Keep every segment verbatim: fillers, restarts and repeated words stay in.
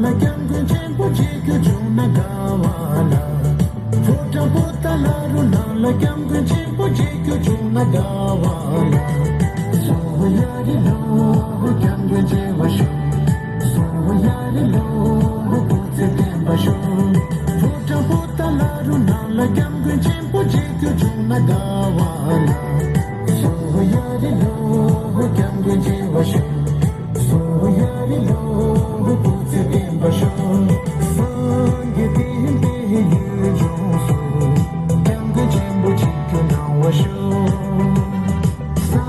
ལ་སྐྱབས་མགོན་ཆེན་པོ་མཇལ་རྒྱུ་བྱུང་ན་དགའ་བ་ལ། ཕོ་བྲང་པོ་ཏ་ལ་རུ་ནང་ལ་སྐྱབས་མགོན་ཆེན་པོ་མཇལ་རྒྱུ་བྱུང་ན་དགའ་བ་ལ། སོ་ཡ་རི་ལོ་སྐྱབས་མགོན་མཇལ་བར་ཤོག་སོ་ཡ་རི་ལོ་སྐུ་ཚེ་བརྟན་པར་ཤོག་ཕོ་བྲང་པོ་ཏ་ལ་རུ་ནང་ལ་སྐྱབས་མགོན་ཆེན་པོ་མཇལ་རྒྱུ་བྱུང་ན་དགའ་བ་ལ། སོ་ཡ་རི་ལོ་སྐྱབས་མགོན་མཇལ་བར་ཤོག་སོ་ཡ་རི་ལོ་སྐུ་ཚེ་བརྟན་པར་ཤོག་སངས་རྒྱས་བསྟན་པའི་ཡུལ་ལྗོངས་སུ། སྐྱབས་མགོན་ཆེན་པོ་མཇལ་རྒྱུ་གནང་བར་ཤོག་སངས་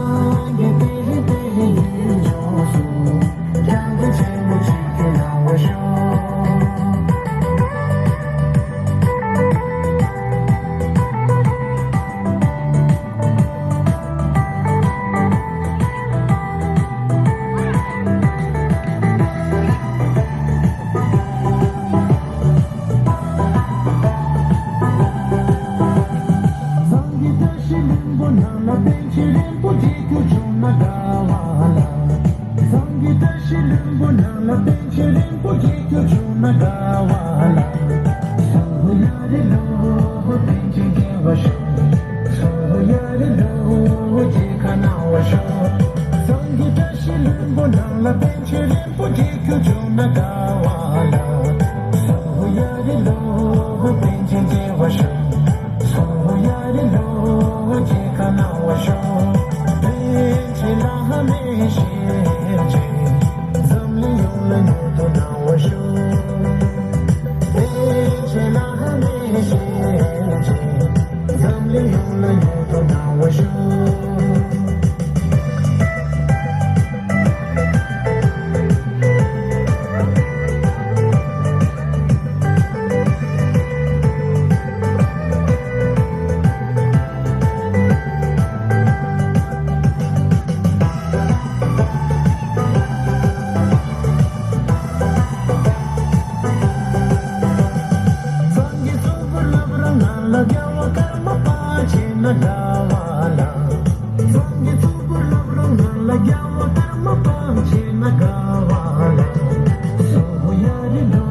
རྒྱས་བསྟན་པའི་ཡུལ་ལྗོངས་སུ། སྐྱབས་མགོན་ཆེན་པོ་མཇལ་རྒྱུ་གནང་བར་ཤོག་སངས་རྒྱས་བཀྲ་ཤིས་ལྷུན་པོ་ནང་ལ་པཎ་ཆེན་རིན་པོ་ཆེ་མཇལ་རྒྱུ་བྱུང་ན་དགའ་བ་ལ། སངས་རྒྱས་བཀྲ་ཤིས་ལྷུན་པོ་ནང་ལ་པཎ་ཆེན་རིན་པོ་ཆེ་མཇལ་རྒྱུ་བྱུང་ན་དགའ་བ་ལ། སོ་ཡ་རི་ལོ་པཎ་ཆེན་མཇལ་བར་ཤོག་སོ་ཡ་རི་ལོ་མཇལ་ཁ་གནང་བར་ཤོག་སངས་རྒྱས་བཀྲ་ཤིས་ལྷུན་པོ་ནང་ལ་པཎ་ཆེན་རིན་པོ་ཆེ་མཇལ་རྒྱུ་བྱུང་ན་དགའ་བ་ལ། སོ་ཡ་རི་ལོ་པཎ་ཆེན་མཇལ་བར་ཤོག་སོ་ཡ་རི་ལོ་མཇལ་ཁ་གནང་བར་ཤོག་པཎ་ཆེན་བླ་མའི་ཞལ་མཇལ། འཛམ་གླིང་ཡོངས་ལ་མྱུར་དུ་གནང་བར་ཤོག་པཎ་ཆེན་བླ་མའི་ཞལ་མཇལ། འཛམ་གླིང་ཡོངས་ལ་མྱུར་དུ་གནང་བར་ཤོག་སངས་རྒྱས་གཙུག་ཕུད་བླ་བྲང་ནང་ལ་རྒྱལ་བ་ཀརྨ་པ་མཇལ་ན་དགའ་བ་ལ། སངས་རྒྱས་གཙུག་ཕུད་བླ་བྲང་ནང་ལ་རྒྱལ་བ་ཀརྨ་པ་མཇལ་ན་དགའ་བ་ལ། སོ་ཡ་རི་ལོ་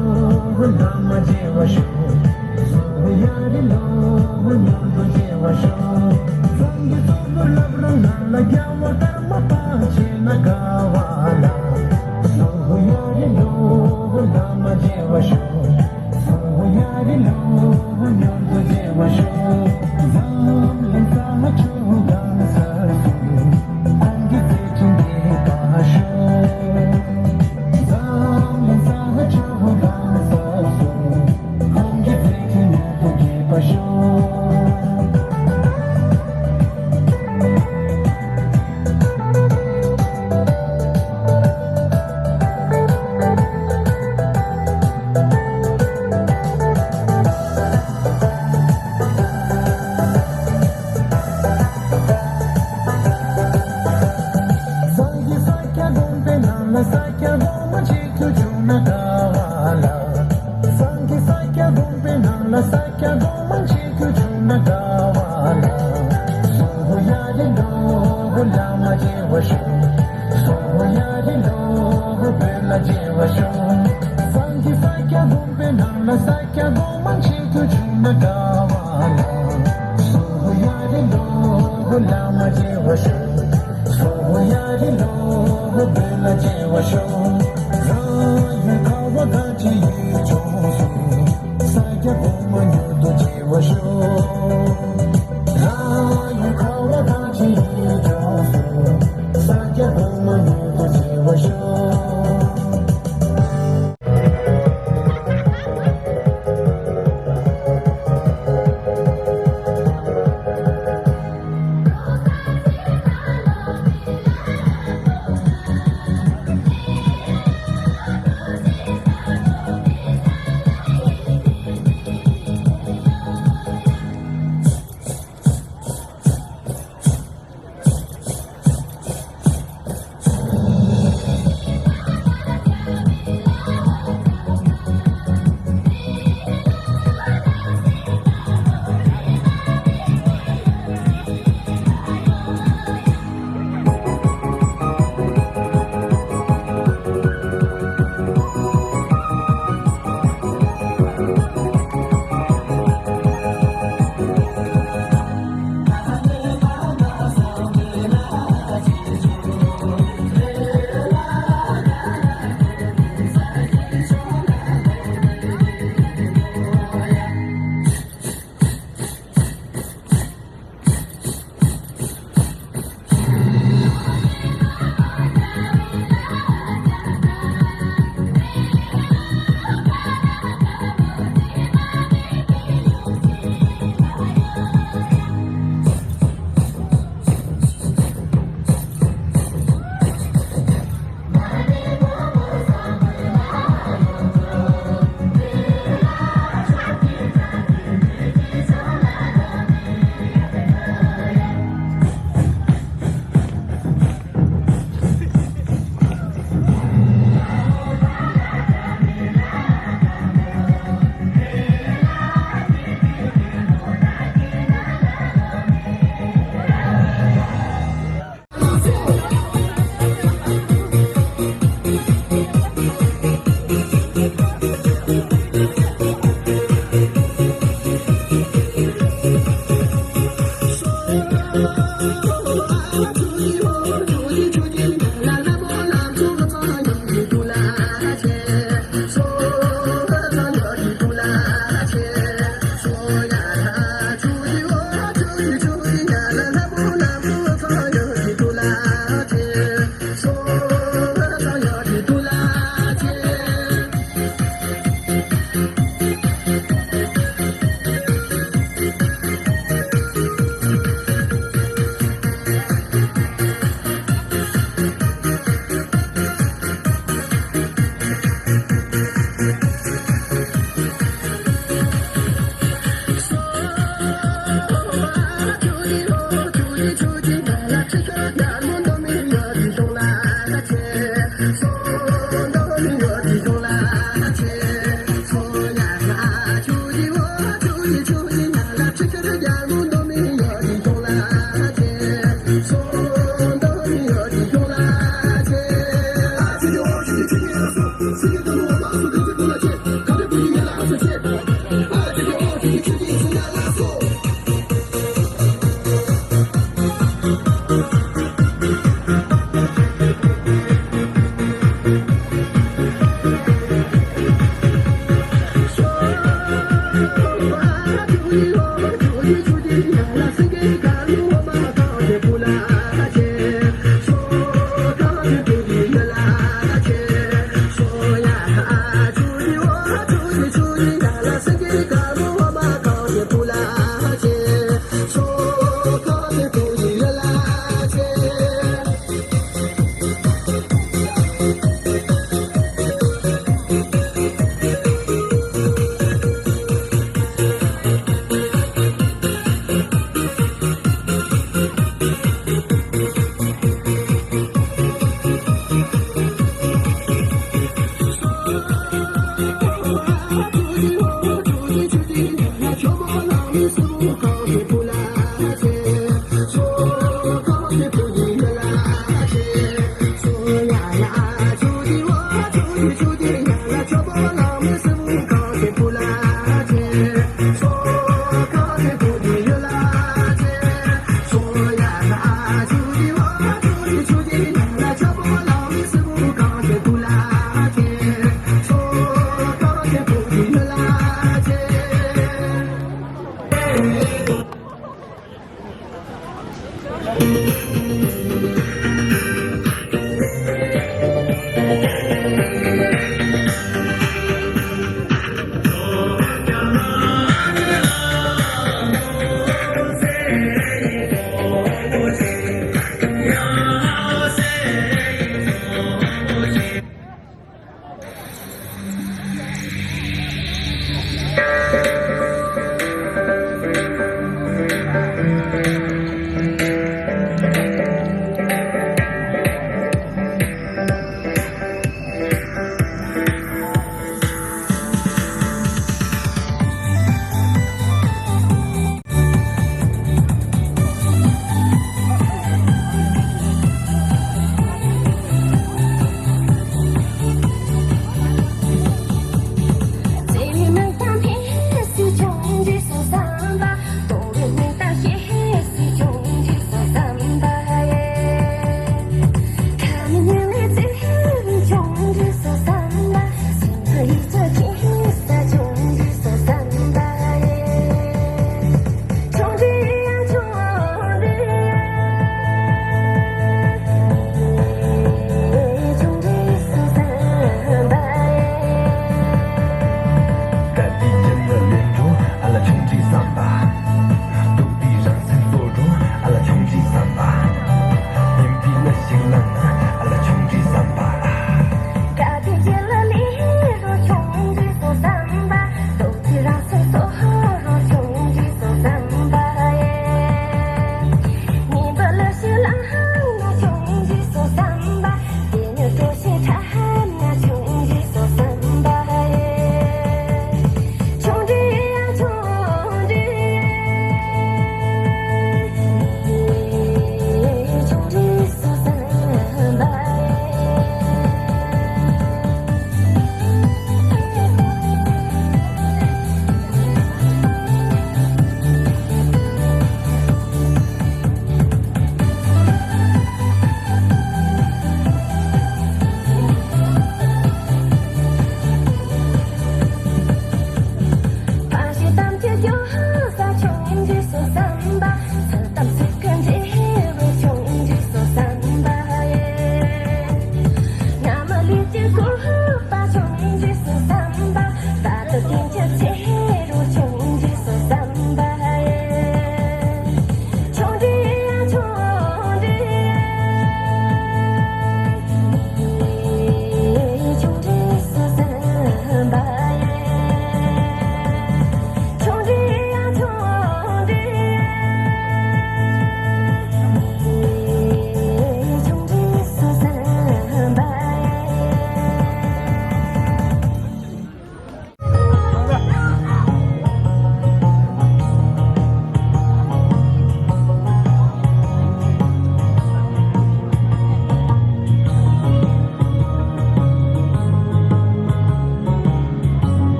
བླ་མ་མཇལ་བར་ཤོག་སོ་ཡ་རི་ལོ་མྱུར་དུ་མཇལ་བར་ཤོག་སངས་རྒྱས་གཙུག་ཕུད་བླ་བྲང་ནང་ལ་རྒྱལ་བ་ཀརྨ་པ་མཇལ་ན་དགའ་བ་ལ། སོ་ཡ་རི་ལོ་བླ་མ་མཇལ་བར་ཤོག་སོ་ཡ་རི་ལོ་མྱུར་དུ་མཇལ་བར་ཤོག་འཛམ་གླིང་ས་ཕྱོགས་གང་སར་སུ། ཁོང་གི་བརྩེ་ཆེན་རྒྱས་པར་ཤོག་འཛམ་གླིང་ས་ཕྱོགས་གང་སར་སུ། ཁོང་གི་བརྩེ་ཆེན་མྱུར་དུ་རྒྱས་པར་ཤོག་སངས་རྒྱས་ས་སྐྱ་དགོན་པའི་ནང་ལ་ས་སྐྱ་གོང་མ་མཇལ་རྒྱུ་བྱུང་ན་དགའ་བ་ལ། སངས་རྒྱས་ས་སྐྱ་དགོན་པའི་ནང་ལ་ས་སྐྱ་གོང་མ་མཇལ་རྒྱུ་བྱུང་ན་དགའ་བ་ལ། སོ་ཡ་རི་ལོ་བླ་མ་མཇལ་བར་ཤོག་སོ་ཡ་རི་ལོ་བོད་ལ་མཇལ་བར་ཤོག་སངས་རྒྱས་ས་སྐྱ་དགོན་པའི་ནང་ལ་ས་སྐྱ་གོང་མ་མཇལ་རྒྱུ་བྱུང་ན་དགའ་བ་ལ། སོ་ཡ་རི་ལོ་བླ་མ་མཇལ་བར་ཤོག་སོ་ཡ་རི་ལོ་བོད་ལ་མཇལ་བར་ཤོག་རང་ཡུལ་ཁ་བ་གངས་ཅན་ཡུལ་ལྗོངས་སུ། ས་སྐྱ་གོང་མ་མྱུར་དུ་མཇལ་བར་ཤོག་རང་ཡུལ་ཁ་བ་གངས་ཅན་ཡུལ་ལྗོངས་སུ། ས་སྐྱ་གོང་མ་མྱུར་དུ་མཇལ་བར་ཤོག